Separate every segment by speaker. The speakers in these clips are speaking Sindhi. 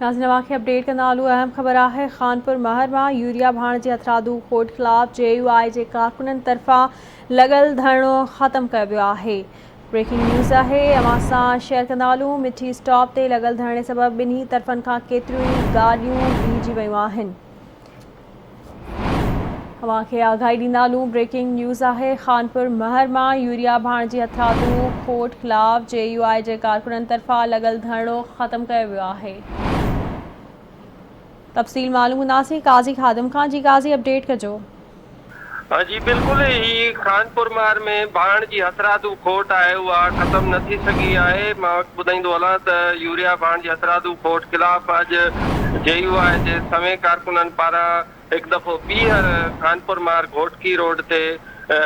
Speaker 1: ناظرين اوهان کي اپڊيٽ ڪندا هلون اهم خبر آهي خانپور مهر مان يوريا ڀاڻ جي هٿرادو کوٽ خلاف جي يو آء جي ڪارڪنن طرفان لڳل ڌرڻو ختم ڪيو ويو آهي بريڪنگ نيوز آهي اوهان سان شيئر ڪندا هلون مٺي اسٽاپ تي لڳل ڌرڻي سبب ٻنهي طرفن کان ڪيتريون ئي گاڏيون بيهجي ويون آهن. اوهان کي آگاهي ڏيندا هلون بريڪنگ نيوز آهي خانپور مهر مان يوريا ڀاڻ جي هٿرادو کوٽ خلاف جي يو آء جي ڪارڪنن طرفان لڳل ڌرڻو ختم ڪيو ويو آهي تفصيل معلوم ڪنداسين قاضي خادم کان جي قاضي اپڊيٽ ڪجو.
Speaker 2: جي بلڪل هي خانپور مهر ۾ ڀاڻ جي هٿرادو کوٽ آهي اها ختم نه ٿي سگهي آهي مان ٻڌائيندو هلان ته يوريا ڀاڻ جي هٿرادو کوٽ خلاف اڄ جي يو آء جي سوين ڪارڪنن پاران هڪ دفعو ٻيهر خانپور مهر گهوٽڪي روڊ تي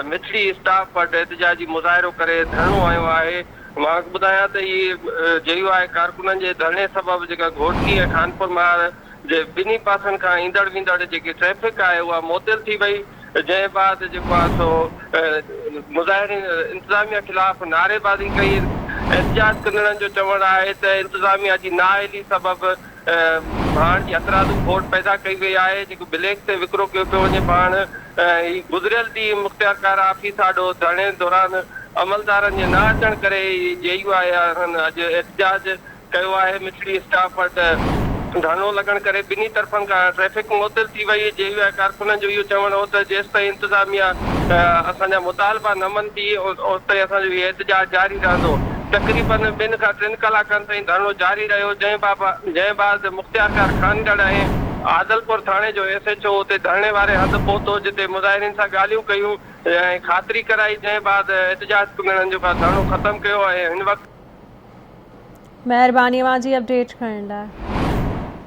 Speaker 2: مٺڙي اسٽاف وٽ احتجاجي مظاهرو ڪري ڌرڻو هنيو آهي مان ٻڌايان ته هي جي يو آء ڪارڪنن جي ڌرڻي سبب جيڪا گهوٽڪي ۽ خانپور مهر جي ٻنهي پاسن کان ايندڙ ويندڙ جيڪي ٽريفڪ آهي اها معطل ٿي وئي جنهن بعد جيڪو آهي سو مظاهرين انتظاميا خلاف نعريبازي ڪئي احتجاج ڪندڙن جو چوڻ آهي ته انتظاميا جي نااهلي سبب ڀاڻ جي هٿرادو کوٽ پيدا ڪئي وئي آهي جيڪو بليڪ تي وڪرو ڪيو پيو وڃي ڀاڻ هي گذريل ڏينهن مختيارڪار آفيس آڏو ڌرڻي دوران عملدارن جي نه اچڻ ڪري جي يو آء اڄ احتجاج ڪيو آهي، مٺڙي اسٽاف وٽ ڌرڻو لڳڻ ڪري ٻنهي طرفن کان ٽريفڪ معطل ٿي وئي، جي يو آء ڪارڪنن جو اهو چوڻ هو ته جيستائين انتظاميا اسان جا مطالبا نه مڃندي اوستائين اسان جو اهو احتجاج جاري رهندو، تقريبن ٻن کان ٽن ڪلاڪن تائين ڌرڻو جاري رهيو، جنهن بعد مختيارڪار خانڳڙهه ۽ عادلپور ٿاڻي جو ايس ايڇ او اتي ڌرڻي واري هنڌ پهتو، جتي مظاهرين سان ڳالهيون ڪيون ۽ خاطري ڪرائي، جنهن بعد احتجاج ڪندڙن جو ڌرڻو ختم ڪيو ۽ هن وقت.
Speaker 1: مهرباني اوهان جي اپڊيٽ ڪرڻ لاء.